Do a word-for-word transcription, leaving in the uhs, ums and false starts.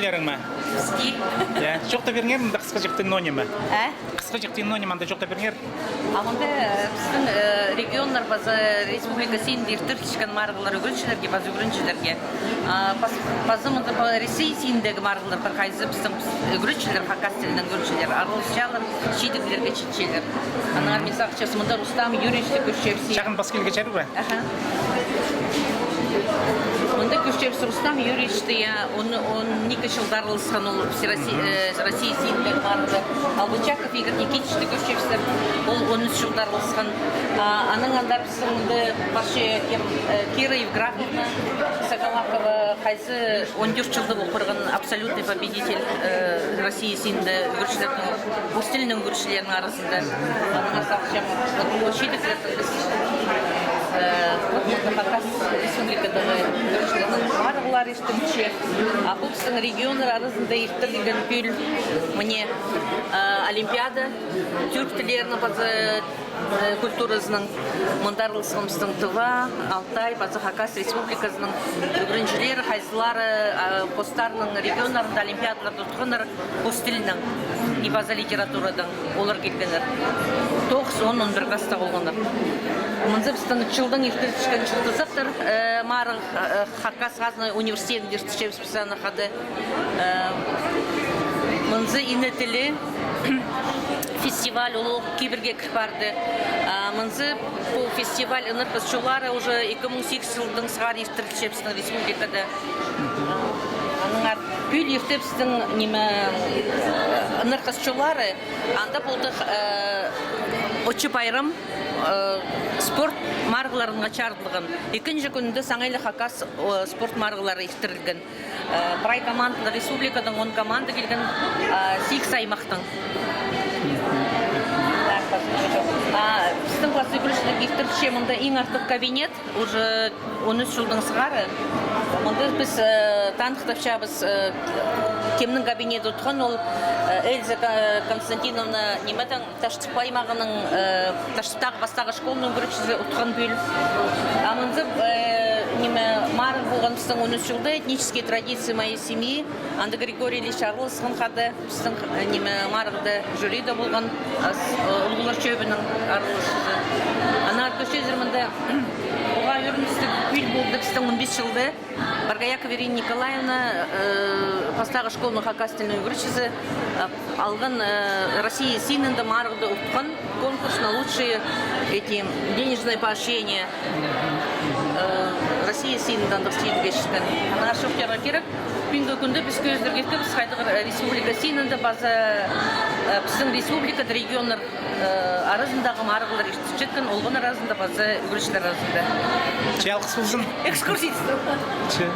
Пістерің ме? Пісті. Я, чоохтап пиріңер, мында хысхаҷахти ноо ниме? Ә? Хысхаҷахти ноо ниме, анда чоохтап пиріңер. А мында, э, пістің, э, регионнар паза республика синінде иртірілчеткен марығлар ӱгретчілерге паза ӱгренҷілерге. А, пас-, паза мында па-, Россия синіндегі марығлар пар, хайзы пістің піс-, ӱгретчілер, хакас тілінең ӱгретчілер араласчалар, чидіглерге читчелер. Аннаңар мин сағынчам, мында Рустам Юрьевичті кӧрчебіс. Чағын пас килерге чарир ба? Аха. Мында кӧрчебіс Рустам Юрьевичті, я, он, он ікі чылда араласхан ол Всероссий-, э, Россия синіндегі марығда. Албычаков Игорь Никитичті кӧрчебіс, ол он ӱс чылда араласхан. А, анаң андар пістің мында парча кем, э, Кира Евграфовна Сагалакова, хайзы он тӧрт чылда пол парған абсолютный победитель, э, Россия синінде ӱгретчілернің, орыс тілінең ӱгретчілернің аразында. Аннаңар сағынчам, вот, чидіглернің піс, э, вот, вот, Хакас Республикадағы ӱгретчілернің марығлары иртірілче. А пу пістің регионнар аразында иртірілген пӱӱл, мына, э, олимпиада, тӱрк тіллерінің паза, э, культуразының. Мында араласхан пістің Тыва, Алтай паза Хакас Республиказының ӱгренҷілері, хайзылары, э, постарының регионнарында олимпиадаларда утханнар, пос тілінең и паза литературадаң олар килгеннер. Тоғыс, он, он пір класста полғаннар. Мынзы пістің чылдаң иртірілчеткен чылтызахтар, э, марығ, э, Хакас хазна университетінде иртірчебіс піс аны хада. Э, мынзы «Ине тілі» фестиваль, ол кибірге кір парды. А, мынзы пу фестиваль «Ынархас чоллары» уже ікі муң сигіс чылдаң сығара иртірілче пістің республикада. Аннаңар пӱӱл иртті пістің, ниме, «Ынархас чоллары», анда полды, э, Отчы пайрам, э, спорт марығларына чарыдылған. Ікінҷі кӱнінде саңай ла хакас, э, спорт марығлары иртірілген. Э, прай командалар, республикадаң он команда килген, э, сигіс аймахтаң. А, пістің класс ӱгретчілерге иртірілче мында иң артых кабинет. Уже он ӱс чылдаң сығара. Мында піс, э, таныхтапчабыс, э, кемнің кабинеті утхан, ол, э, Эльза Ка-, Константиновна нимедең, Таштып аймағының, э, Таштыптағы пастағы школаның ӱгретчізі утхан пӱӱл. А мынзы, э, ниме, марығ полған пістің он ӱс чылда «Этнические традиции моей семьи». Анда Григорий Ильич араласхан хада, пістің, э, ниме, марығда жюриде полған, ас-, э, улуғлар чӧбінің араласчызы. Аннаңар кӧрчезер, мында уғаа ӧріністіг пӱӱл полды пістің он пис чылда. Боргоякова Ирина Николаевна, э, пастағы школаның хакас тілінің ӱгретчізі, э, алған, э, Россия синінде марығда утхан конкурс на лучшие эти денежные поощрения, э, Россия синінде андағ сидіге читкен. Аннаңар чоохтирға кирек, пӱӱнгі кӱнде піс кӧзідерге кирекпіс, хайдағ республика синінде паза, э, пістің республикада регионнар, э, аразындағы марығлар иртірчеткен, олғаннар аразында паза ӱгретчілер аразында. Че, алғыс ползын. Экскурсия. Че.